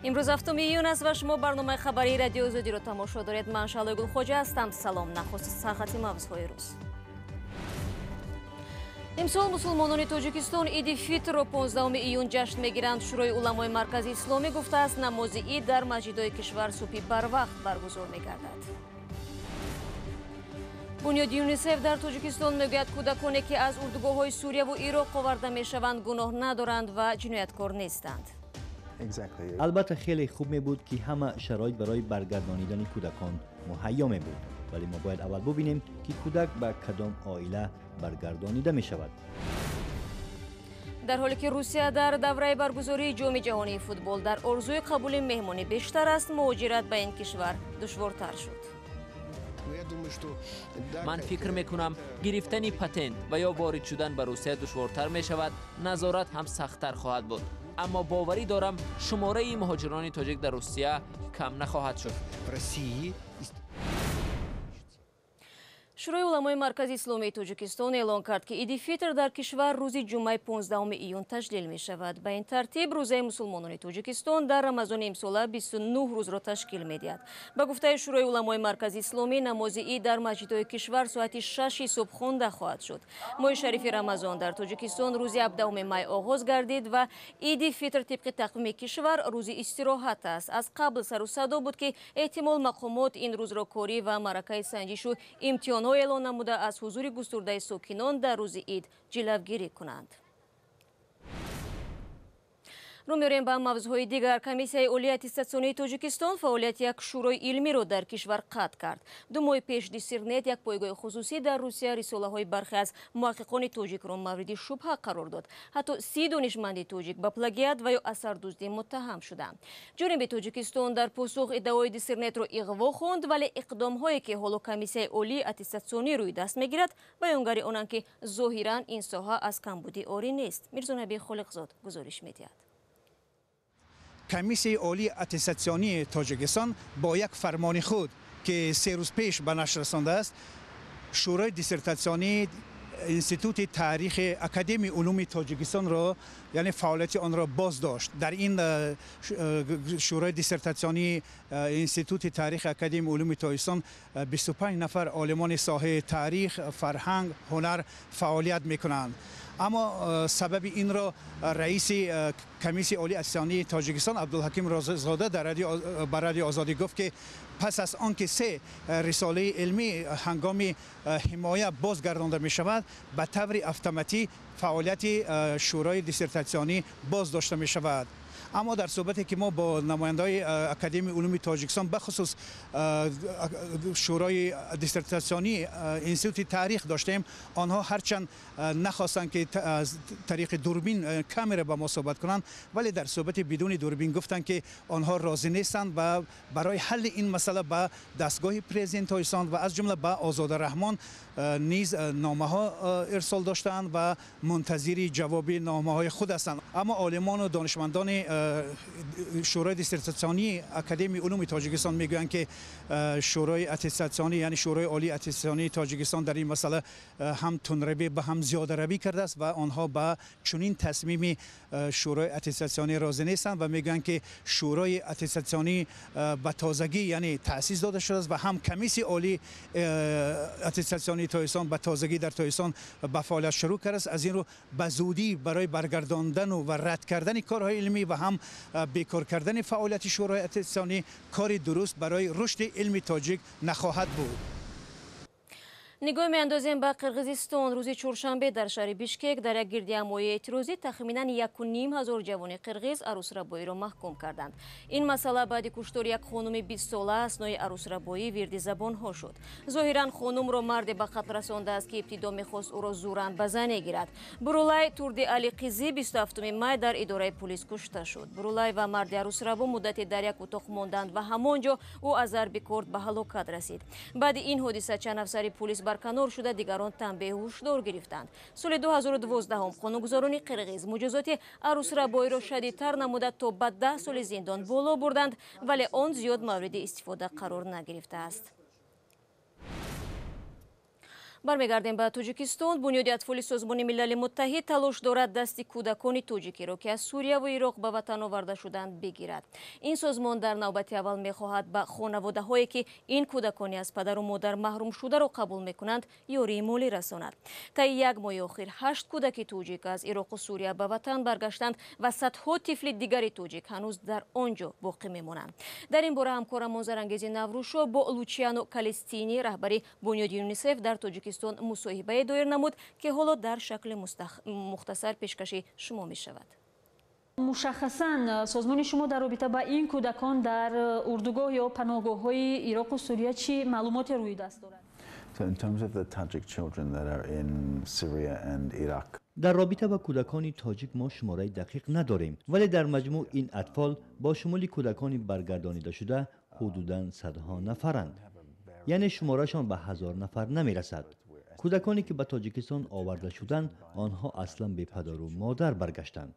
Имрӯз 7 июн аст ва шумо барномаи хабарии Радиои Озодиро тамошо доред. Ман Шаҳлои Гулхоҷа ҳастам. Салом. Нахуст сархати мавзӯъҳои рӯз. Имсол мусулмонони Тоҷикистон Иди Фитрро 15 июн ҷашн мегиранд. Шӯрои уламои Маркази Исломӣ гуфтааст, намози ид дар масҷидҳои кишвар субҳи барвақт баргузор мегардад. Бунёди ЮНИСЕФ дар Тоҷикистон мегӯяд, кӯдаконе ки аз урдугоҳҳои Сурияву Ироқ оварда мешаванд, гуноҳ надоранд ва ҷинояткор нестанд. Албатта, хеле хуб мебуд, ки ҳама шароит барои баргардонидани кӯдакон муҳайё мебуд, вале мо бояд аввал бубинем, ки кӯдак ба кадом оила баргардонида мешавад. Дар ҳоле ки Русия дар давраи баргузории Ҷоми ҷаҳонии футбол дар орзуи қабули меҳмони бештар аст, муҳоҷират ба ин кишвар душвортар шуд. Ман фикр мекунам, гирифтани патент ва ё ворид шудан ба Русия душвортар мешавад, назорат ҳам сахттар хоҳад буд, аммо боварӣ дорам, шумораи муҳоҷирони тоҷик дар Русия кам нахоҳад шуд. Шӯрои уламои Маркази Исломии Тоҷикистон эълон кард, ки Иди Фитр дар кишвар рӯзи ҷумъаи 15 июн таҷлил мешавад. Ба ин тартиб, рӯзаи мусулмонони Тоҷикистон дар Рамазони имсола 29 рӯзро ташкил медиҳад. Ба гуфтаи Шӯрои уламои Маркази Исломӣ, намози ид дар масҷидҳои кишвар соати 6 субҳ хонда хоҳад шуд. Моҳи шарифи Рамазон дар Тоҷикистон рӯзи 17 май оғоз гардид ва Иди Фитр тибқи тақвими кишвар рӯзи истироҳат аст. Аз қабл сару садо буд, ки эҳтимол мақомот ин рӯзро корӣ ва маъракаи санҷишу имтиҳонҳо эълон намуда, аз ҳузури густурдаи сокинон дар рӯзи ид ҷилавгирӣ кунанд. Рӯ меорем ба мавзӯъҳои дигар. Комиссияи олии аттестатсионии Тоҷикистон фаъолияти як шӯрои илмиро дар кишвар қатъ кард. 2 моҳи пеш Диссернет, як пойгоҳи хусусӣ дар Русия, рисолаҳои бархе аз муҳаққиқони тоҷикро мавриди шубҳа қарор дод. Ҳатто 30 донишманди тоҷик ба плагиат ва ё асардуздӣ муттаҳам шуданд. Ҷониби Тоҷикистон дар посух иддаои Диссернетро иғво хонд, вале иқдомҳое ки ҳоло Комиссияи олии аттестатсионӣ рӯи даст мегирад, баёнгари онанд, ки зоҳиран ин соҳа аз камбуди орӣ нест. Мирзонаби Холиқзод гузориш медиҳад. Комиссияи олии аттестатсионии Тоҷикистон бо як фармони худ, ки 3 рӯз пеш ба нашр расондааст, Шӯрои диссертатсионии Институти таърихи Академияи улуми Тоҷикистонро, яъне фаъолияти онро боз дошт. Дар ин Шӯрои диссертатсионии Институти таърихи Академияи улуми Тоҷикистон 25 нафар олимони соҳаи таърих, фарҳанг, ҳунар фаъолият мекунанд. Аммо сабаби инро раиси Комиссияи олии аттестатсионии Тоҷикистон Абдулҳаким Розиқзода ба Радиои Озодӣ гуфт, ки пас аз он ки 3 рисолаи илмӣ ҳангоми ҳимоя бозгардонда мешавад, ба таври автоматӣ фаъолияти шӯрои диссертатсионӣ боз дошта мешавад. Аммо дар суҳбате ки мо бо намояндаҳои Академияи улуми Тоҷикистон, бахусус шӯрои диссертатсионии Институти таърих доштем, онҳо ҳарчанд нахостанд, ки аз тариқи дурбин камера ба мо суҳбат кунанд, вале дар суҳбати бидуни дурбин гуфтанд, ки онҳо розӣ нестанд ва барои ҳалли ин масъала ба дастгоҳи президенти Тоҷикистон ва аз ҷумла ба Озода Раҳмон низ номаҳо ирсол доштаанд ва мунтазири ҷавоби номаҳои худ ҳастанд. Аммо олимону донишмандони Шӯрои диссертатсионии Академияи улуми Тоҷикистон мегӯянд, ки Шӯрои аттестатсионӣ, яъне Шӯрои олии аттестатсионии Тоҷикистон дар ин масъала ҳам тундравӣ ба ҳам зиёдаравӣ кардааст ва онҳо ба чунин тасмими Шӯрои аттестатсионӣ розӣ нестанд ва мегӯянд, ки Шӯрои аттестатсионӣ ба тозагӣ, яъне таъсис дода шудааст ва ҳам Комиссияи олии аттестатсионии Тоҷикистон ба тозагӣ дар Тоҷикистон ба фаъолият шурӯъ кардааст. Аз ин рӯ ба зудӣ барои баргардондану ва рад кардани корҳои илмӣ ва ҳам бекор кардани фаъолияти шӯрои аттестатсионӣ кори дуруст барои рушди илми тоҷик нахоҳад буд. Нигоҳ меандозем ба Қирғизистон. Рӯзи чоршанбе дар шаҳри Бишкек дар як гирдиҳамоии эътирозӣ тахминан 1500 ҷавони қирғиз арӯсрабоиро маҳкум карданд. Ин масъала баъди куштори як хонуми 20сола аснои арӯсрабоӣ вирди забонҳо шуд. Зоҳиран хонумро марде ба қатл расондааст, ки ибтидо мехост ӯро зӯран ба зане гирад. Бурулай Турди Али Қизӣ 27 май дар идораи пулис кушта шуд. Бурулай ва марди арӯсрабо муддате дар як утоқ монданд ва ҳамон ҷо ӯ аз зарби корд ба ҳалокат расид. Баъди ин ҳодиса чанд афсари пулис барканор шуда, дигарон танбеҳу ҳушдор гирифтанд. Соли 2012 қонунгузорони қирғиз муҷозоти арӯсрабоиро шадидтар намуда, то ба 10 соли зиндон боло бурданд, вале он зиёд мавриди истифода қарор нагирифтааст. Бармегардем ба Тоҷикистон. Бунёди атфоли Созмони Милали Муттаҳид талош дорад дасти кӯдакони тоҷикиро, ки аз Сурияву Ироқ ба ватан оварда шуданд, бигирад. Ин созмон дар навбати аввал мехоҳад ба хонаводаҳое, ки ин кӯдакони аз падару модар маҳрум шударо қабул мекунанд, ёрии молӣ расонад. Таи як моҳи охир ҳашт кӯдаки тоҷик аз Ироқу Сурия ба ватан баргаштанд ва садҳо тифли дигари тоҷик ҳанӯз дар он ҷо боқӣ мемонанд. Дар ин бора ҳамкорамон Зарангези Наврӯзшо бо Лучиано Калестини, раҳбари бунёди ЮНИСЕФ дар Тоҷикистон, мусоҳибае доир намуд, ки ҳоло дар шакли мухтасар пешкаши шумо мешавад. Мушаххасан, созмони шумо дар робита ба ин кӯдакон дар урдугоҳ ё паноҳгоҳҳои Ироқу Сурия чӣ маълумоте рӯи даст дорад? So in terms of the Tajik children that are in Syria and Iraq, Дар робита ба кӯдакони тоҷик мо шумораи дақиқ надорем, вале дар маҷмӯъ ин атфол бо шумули кӯдакони баргардонидашуда ҳудудан садҳо нафаранд, яъне шуморашон ба 1000 нафар намерасад. Кӯдаконе ки ба Тоҷикистон оварда шуданд, онҳо аслан бепадару модар баргаштанд.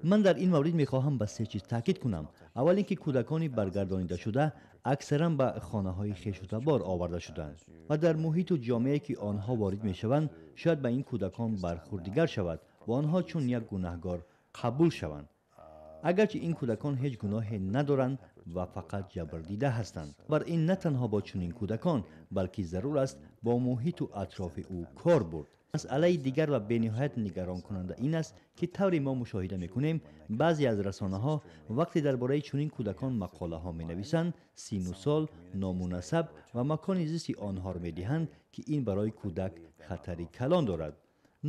Ман дар ин маврид мехоҳам ба се чиз таъкид кунам. Аввал ин ки кӯдакони баргардонидашуда аксаран ба хонаҳои хешутабор оварда шуданд ва дар муҳиту ҷомеае, ки онҳо ворид мешаванд, шояд ба ин кӯдакон бархурд дигар шавад ва онҳо чун як гунаҳгор қабул шаванд, агарчи ин кӯдакон ҳеҷ гуноҳе надоранд ва фақат ҷабрдида ҳастанд. Бар ин на танҳо бо чунин кӯдакон, балки зарур аст бо муҳиту атрофи ӯ кор бурд. Масъалаи дигар ва бениҳоят нигаронкунанда ин аст, ки тавре мо мушоҳида мекунем, баъзе аз расонаҳо вақте дар бораи чунин кӯдакон мақолаҳо менависанд, сину сол, ному насаб ва макони зисти онҳоро медиҳанд, ки ин барои кӯдак хатари калон дорад.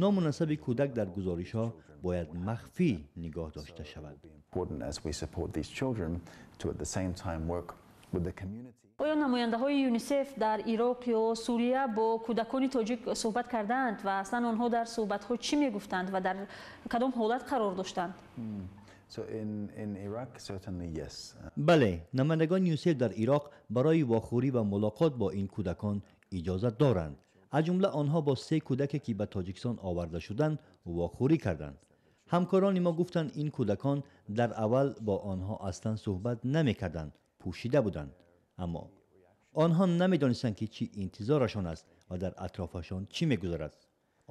Ному насаби кӯдак дар гузоришҳо бояд махфӣ нигоҳ дошта шавад. Important as we support these children to at the same time work with the community. Оё намояндаҳои ЮНИСЕФ дар Ироқ ё Сурия бо кӯдакони тоҷик суҳбат кардаанд ва аслан онҳо дар суҳбатҳо чӣ мегуфтанд ва дар кадом ҳолат қарор доштанд? So in Iraq, certainly yes. Бале, намояндагони ЮНИСЕФ дар Ироқ барои вохӯрӣ ва мулоқот бо ин кӯдакон иҷозат доранд. Аз ҷумла онҳо бо се кӯдаке, ки ба Тоҷикистон оварда шуданд, вохӯрӣ карданд. Ҳамкорони мо гуфтанд, ин кӯдакон дар аввал бо онҳо аслан суҳбат намекарданд, пӯшида буданд, аммо онҳо намедонистанд, ки чӣ интизорашон аст ва дар атрофашон чӣ мегузарад.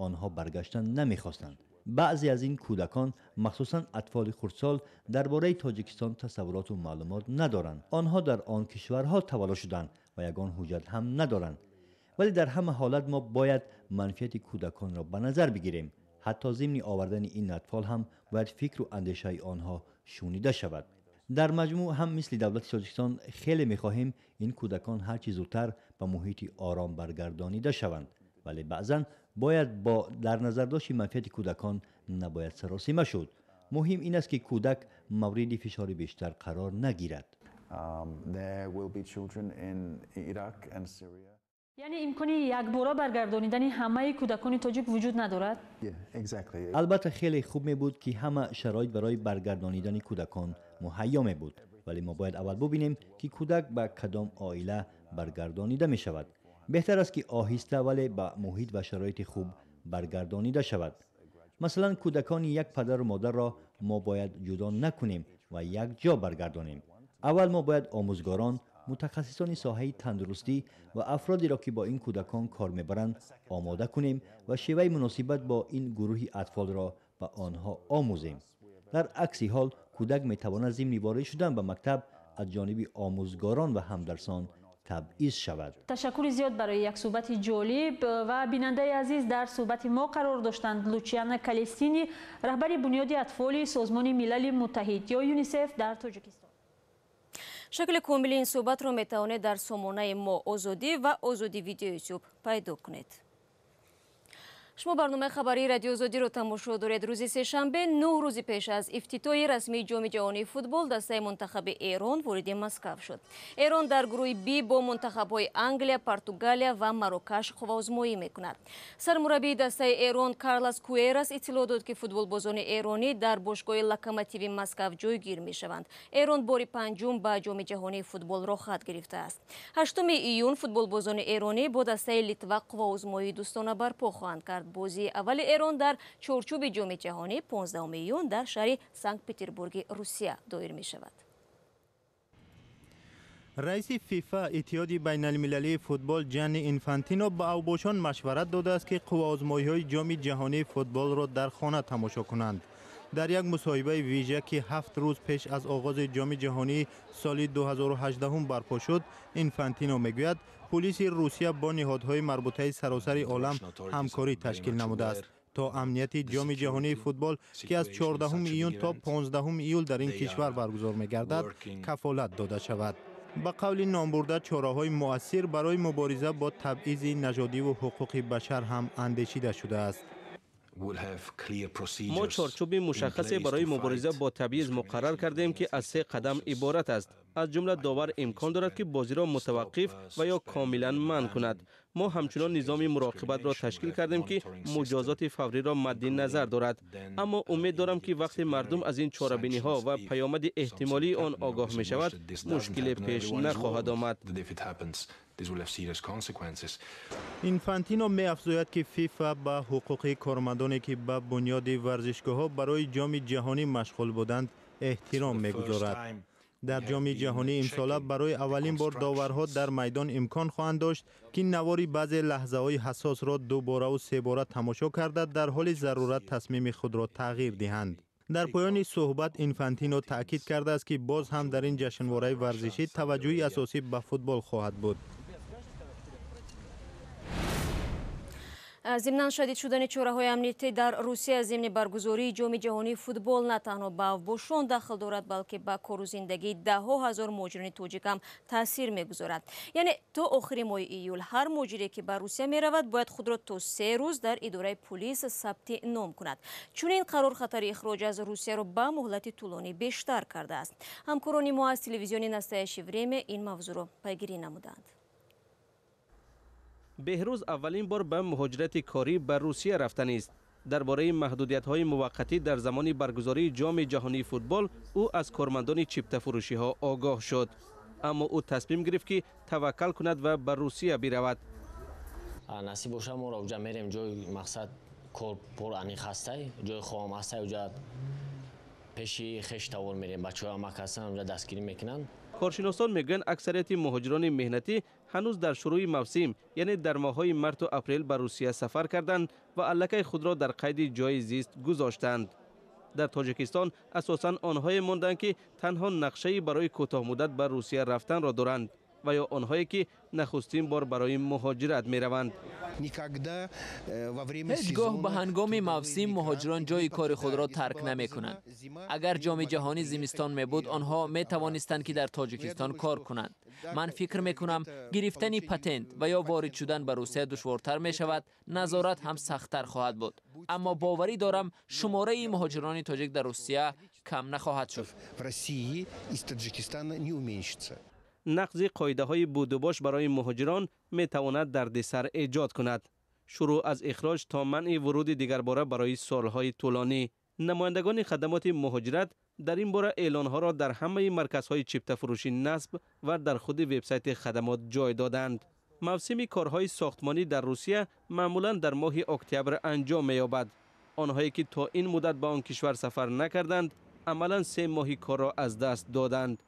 Онҳо баргаштан намехостанд. Баъзе аз ин кӯдакон, махсусан атфоли хурдсол, дар бораи Тоҷикистон тасаввуроту маълумот надоранд. Онҳо дар он кишварҳо таваллуд шуданд ва ягон ҳуҷҷат ҳам надоранд. Вале дар ҳама ҳолат мо бояд манфиати кӯдаконро ба назар бигирем. Ҳатто зимни овардани ин атфол ҳам бояд фикру андешаи онҳо шунида шавад. Дар маҷмӯъ ҳам мисли давлати Тоҷикистон хеле мехоҳем ин кӯдакон ҳарчи зудтар ба муҳити ором баргардонида шаванд, вале баъзан бояд бо дар назардошти манфиати кӯдакон набояд саросима шуд. Муҳим ин аст, ки кӯдак мавриди фишори бештар қарор нагирад. There will be children in Iraq and Syria. Яъне имкони якбора баргардонидани ҳамаи кӯдакони тоҷик вуҷуд надорад? Yeah, exactly. Албатта, хеле хуб мебуд, ки ҳама шароит барои баргардонидани кӯдакон муҳайё мебуд, вале мо бояд аввал бубинем, ки кӯдак ба кадом оила баргардонида мешавад. Беҳтар аст, ки оҳиста, вале ба муҳит ва шароити хуб баргардонида шавад. Масалан, кӯдакони як падару модарро мо бояд ҷудо накунем ва якҷо баргардонем. Аввал мо бояд омӯзгорон, мутахассисони соҳаи тандурустӣ ва афродеро, ки бо ин кӯдакон кор мебаранд, омода кунем ва шеваи муносибат бо ин гурӯҳи атфолро ба онҳо омӯзем. Дар акси ҳол кӯдак метавонад зимни ворид шудан ба мактаб аз ҷониби омӯзгорон ва ҳамдарсон табъиз шавад. Ташаккури зиёд барои як суҳбати ҷолиб. Ва бинандаи азиз, дар суҳбати мо қарор доштанд Лучиана Калестини, раҳбари бунёди атфоли Созмони Милали Муттаҳид ё ЮНИСЕФ дар Тоҷикистон. Шакли комили ин суҳбатро метавонед дар сомонаи мо Озодӣ ва Озодӣ Видео Ютуб пайдо кунед. Шумо барномаи хабарии Радиои Озодиро тамошо доред. Рӯзи сешанбе, 9 рӯзи пеш аз ифтитоҳи расмии Ҷоми ҷаҳонии футбол, дастаи мунтахаби Эрон вориди Москав шуд. Эрон дар гурӯҳи Би бо мунтахабҳои Англия, Португалия ва Марокаш қувваозмоӣ мекунад. Сармураббии дастаи Эрон Карлас Куэрас иттилоъ дод, ки футболбозони эронӣ дар бошгоҳи Локомотиви Москав ҷойгир мешаванд. Эрон бори панҷум ба Ҷоми ҷаҳонии футбол роҳхат гирифтааст. 8 июн футболбозони эронӣ бо дастаи Литва қувваозмоии дӯстона барпо хоҳанд кард. Бозии аввали Эрон дар чорчӯби Ҷоми ҷаҳонӣ 15 июн дар шаҳри Санкт Петербурги Русия доир мешавад. Раиси ФИФА, Иттиҳоди байналмилалии футбол, Ҷанни Инфантино ба авбошон машварат додааст, ки қувваозмоиҳои Ҷоми ҷаҳонии футболро дар хона тамошо кунанд. Дар як мусоҳибаи вижа, ки 7 рӯз пеш аз оғози Ҷоми ҷаҳонии соли 2018 барпо шуд, Инфантино мегӯяд, пулиси Русия бо ниҳодҳои марбутаи саросари олам ҳамкорӣ ташкил намудааст, то амнияти Ҷоми ҷаҳонии футбол, ки аз 14 июн то 15 июл дар ин кишвар баргузор мегардад, кафолат дода шавад. Ба қавли номбурда, чораҳои муассир барои мубориза бо табъизи нажодиву ҳуқуқи башар ҳам андешида шудааст. Мо чорчӯби мушаххасе барои мубориза бо табъиз муқаррар кардем, ки аз се қадам иборат аст. Аз ҷумла, довар имкон дорад, ки бозиро мутаваққиф ва ё комилан манъ кунад. Мо ҳамчунон низоми муроқибатро ташкил кардем, ки муҷозоти фавриро мадди назар дорад. Аммо умед дорам, ки вақте мардум аз ин чорабиниҳо ва паёмади эҳтимолии он огоҳ мешавад, мушкиле пеш нахоҳад омад. Инфантино меафзояд, ки ФИФА ба ҳуқуқи кормандоне, ки ба бунёди варзишгоҳҳо барои Ҷоми ҷаҳонӣ машғул буданд, эҳтиром мегузорад. Дар Ҷоми ҷаҳонии имсола барои аввалин бор доварҳо дар майдон имкон хоҳанд дошт, ки навори баъзе лаҳзаҳои ҳассосро дубораву себора тамошо карда, дар ҳоли зарурат тасмими худро тағйир диҳанд. Дар поёни суҳбат Инфантино таъкид кардааст, ки боз ҳам дар ин ҷашнвораи варзишӣ таваҷҷӯҳи асосӣ ба футбол хоҳад буд. Зимнан, шадид шудани чораҳои амниятӣ дар Русия зимни баргузории Ҷоми ҷаҳонии футбол на танҳо ба авбошон дахл дорад, балки ба кору зиндагии даҳҳо ҳазор муҳоҷирони тоҷик ҳам таъсир мегузорад. Яъне то охири моҳи июл ҳар муҳоҷире, ки ба Русия меравад, бояд худро то 3 рӯз дар идораи пулис сабти ном кунад. Чунин қарор хатари ихроҷ аз Русияро ба муҳлати тӯлонӣ бештар кардааст. Ҳамкорони мо аз телевизиони «Настоящее время» ин мавзӯъро пайгирӣ намуданд. Беҳрӯз аввалин бор ба муҳоҷирати корӣ ба Русия рафтанист. Дар бораи маҳдудиятҳои муваққатӣ дар замони баргузории Ҷоми ҷаҳонии футбол ӯ аз кормандони чиптафурӯшиҳо огоҳ шуд, аммо ӯ тасмим гирифт, ки таваккал кунад ва ба Русия биравад. Насиб боша, моро уҷа мерем, ҷои мақсад кор пур аниқ ҳастай, ҷои хоҳам ҳастай. Уҷа пеши хеш тавор мерем, бачаҳои амак ҳастан, уҷа дастгирӣ мекунанд. Коршиносон мегӯянд, аксарияти муҳоҷирони меҳнатӣ ҳанӯз дар шурӯи мавсим, яъне дар моҳҳои марту апрел, ба Русия сафар карданд ва аллакай худро дар қайди ҷои зист гузоштанд. Дар Тоҷикистон асосан онҳое монданд, ки танҳо нақшаи барои кӯтоҳмуддат ба Русия рафтанро доранд ва ё онҳое, ки нахустин бор барои муҳоҷират мераванд. Ҳеҷ гоҳ ба ҳангоми мавсим муҳоҷирон ҷои кори худро тарк намекунанд. Агар Ҷоми ҷаҳонӣ зимистон мебуд, онҳо метавонистанд, ки дар Тоҷикистон кор кунанд. Ман фикр мекунам, гирифтани патент ва ё ворид шудан ба Русия душвортар мешавад, назорат ҳам сахттар хоҳад буд. Аммо боварӣ дорам, шумораи муҳоҷирони тоҷик дар Русия кам нахоҳад шуд. Нақзи қоидаҳои будубош барои муҳоҷирон метавонад дардисар эҷод кунад, шурӯъ аз ихроҷ то манъи вуруди дигарбора барои солҳои тӯлонӣ. Намояндагони хадамоти муҳоҷират дар ин бора эълонҳоро дар ҳамаи марказҳои чиптафурӯшӣ насб ва дар худи вебсайти хадамот ҷой доданд. Мавсими корҳои сохтмонӣ дар Русия маъмулан дар моҳи октябр анҷом меёбад. Онҳое, ки то ин муддат ба он кишвар сафар накарданд, амалан 3 моҳи корро аз даст доданд.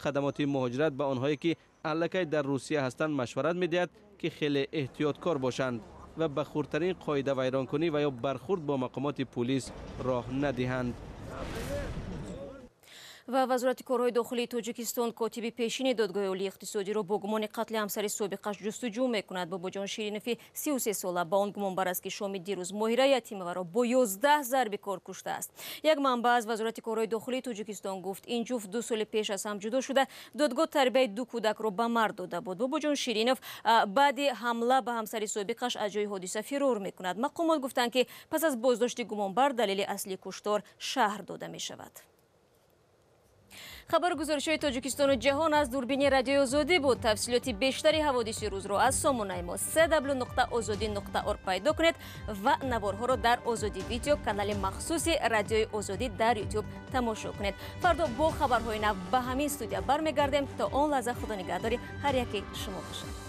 Хадамоти муҳоҷират ба онҳое, ки аллакай дар Русия ҳастанд, машварат медиҳад, ки хеле эҳтиёткор бошанд ва ба хурдтарин қоидавайронкунӣ ва ё бархурд бо мақомоти пулис роҳ надиҳанд. Ва Вазорати корҳои дохилии Тоҷикистон котиби пешини Додгоҳи олии иқтисодиро бо гумони қатли ҳамсари собиқаш ҷустуҷӯ мекунад. Бобоҷон Ширинофи 33 сола ба он гумонбар аст, ки шоми дирӯз Моҳира Ятимоваро бо 11 зарби кор куштааст. Як манбаъ аз Вазорати корҳои дохилии Тоҷикистон гуфт, ин ҷуфт 2 соли пеш аз ҳам ҷудо шуда, додгоҳ тарбияи ду кӯдакро ба мард дода буд. Бобоҷон Ширинов баъди ҳамла ба ҳамсари собиқаш аз ҷои ҳодиса фирор мекунад. Мақомот гуфтанд, ки пас аз боздошти гумонбар далели аслии куштор шарҳ дода мешавад. Хабару гузоришҳои Тоҷикистону ҷаҳон аз дурбини Радиои Озодӣ буд. Тафсилоти бештари ҳаводиси рӯзро аз сомонаи мо cw.ozodi.org пайдо кунед ва наворҳоро дар Озодӣ Видео, канали махсуси Радиои Озодӣ дар Ютуб, тамошо кунед. Фардо бо хабарҳои нав ба ҳамин студия бармегардем. То он лаҳза Худо нигаҳдори ҳар яке шумо бошад.